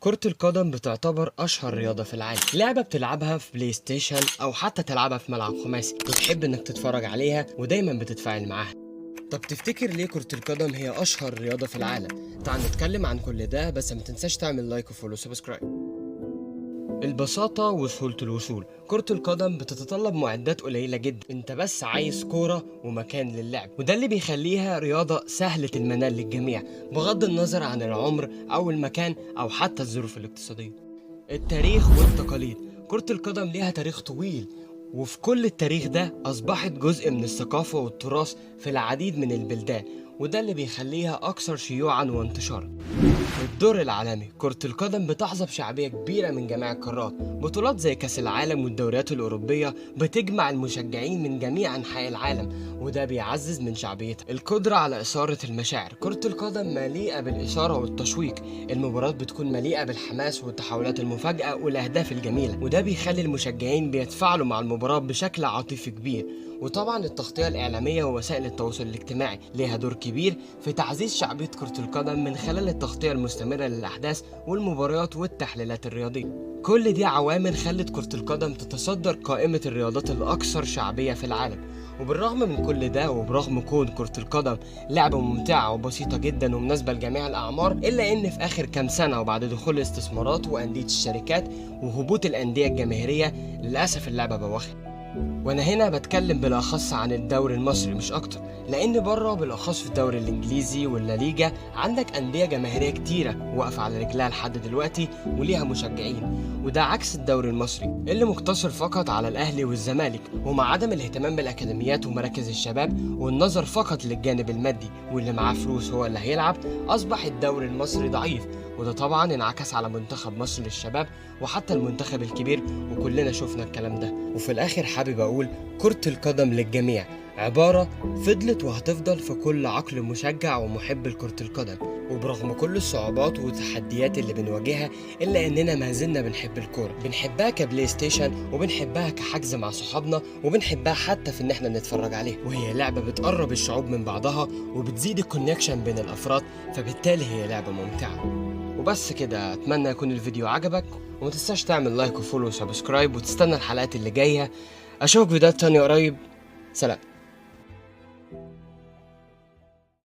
كرة القدم بتعتبر أشهر رياضة في العالم، لعبة بتلعبها في بلاي ستيشن أو حتى تلعبها في ملعب خماسي، بتحب إنك تتفرج عليها ودايما بتتفاعل معاها. طب تفتكر ليه كرة القدم هي أشهر رياضة في العالم؟ تعال نتكلم عن كل ده، بس ما تنساش تعمل like و follow و subscribe. البساطة وسهولة الوصول. كرة القدم بتتطلب معدات قليلة جدا، انت بس عايز كورة ومكان للعب، وده اللي بيخليها رياضة سهلة المنال للجميع بغض النظر عن العمر أو المكان أو حتى الظروف الاقتصادية. التاريخ والتقاليد. كرة القدم ليها تاريخ طويل، وفي كل التاريخ ده أصبحت جزء من الثقافة والتراث في العديد من البلدان، وده اللي بيخليها أكثر شيوعا وانتشارا. الدور العالمي. كرة القدم بتحظى بشعبية كبيرة من جميع القارات، بطولات زي كأس العالم والدوريات الأوروبية بتجمع المشجعين من جميع أنحاء العالم، وده بيعزز من شعبيتها. القدرة على إثارة المشاعر. كرة القدم مليئة بالإثارة والتشويق، المباريات بتكون مليئة بالحماس والتحولات المفاجئة والأهداف الجميلة، وده بيخلي المشجعين بيتفاعلوا مع المباراة بشكل عاطفي كبير. وطبعا التغطية الإعلامية ووسائل التواصل الاجتماعي ليها دور كبير في تعزيز شعبية كرة القدم من خلال التغطية المستمرة للأحداث والمباريات والتحليلات الرياضية. كل دي عوامل خلت كرة القدم تتصدر قائمة الرياضات الأكثر شعبية في العالم. وبالرغم من كل ده، وبرغم كون كرة القدم لعبة ممتعة وبسيطة جدا ومناسبة لجميع الأعمار، إلا إن في آخر كام سنة وبعد دخول الاستثمارات وأندية الشركات وهبوط الأندية الجماهيرية، للأسف اللعبة بوخت. وانا هنا بتكلم بالاخص عن الدوري المصري مش اكتر، لان بره بالاخص في الدوري الانجليزي والليجا عندك انديه جماهيريه كتيره واقفه على رجلها لحد دلوقتي وليها مشجعين، وده عكس الدوري المصري اللي مقتصر فقط على الاهلي والزمالك، ومع عدم الاهتمام بالاكاديميات ومراكز الشباب والنظر فقط للجانب المادي واللي معاه فلوس هو اللي هيلعب، اصبح الدوري المصري ضعيف، وده طبعا انعكس على منتخب مصر للشباب وحتى المنتخب الكبير، وكلنا شفنا الكلام ده. وفي الاخر حابب اقول كرة القدم للجميع عبارة فضلت وهتفضل في كل عقل مشجع ومحب لكرة القدم، وبرغم كل الصعوبات والتحديات اللي بنواجهها إلا إننا ما زلنا بنحب الكورة، بنحبها كبلاي ستيشن، وبنحبها كحجز مع صحابنا، وبنحبها حتى في إن إحنا نتفرج عليها، وهي لعبة بتقرب الشعوب من بعضها وبتزيد ال connection بين الأفراد، فبالتالي هي لعبة ممتعة. وبس كده، أتمنى يكون الفيديو عجبك، وما تنساش تعمل like و follow و subscribe وتستنى الحلقات اللي جاية. أشوفك فيديوهات تانية قريب. سلام.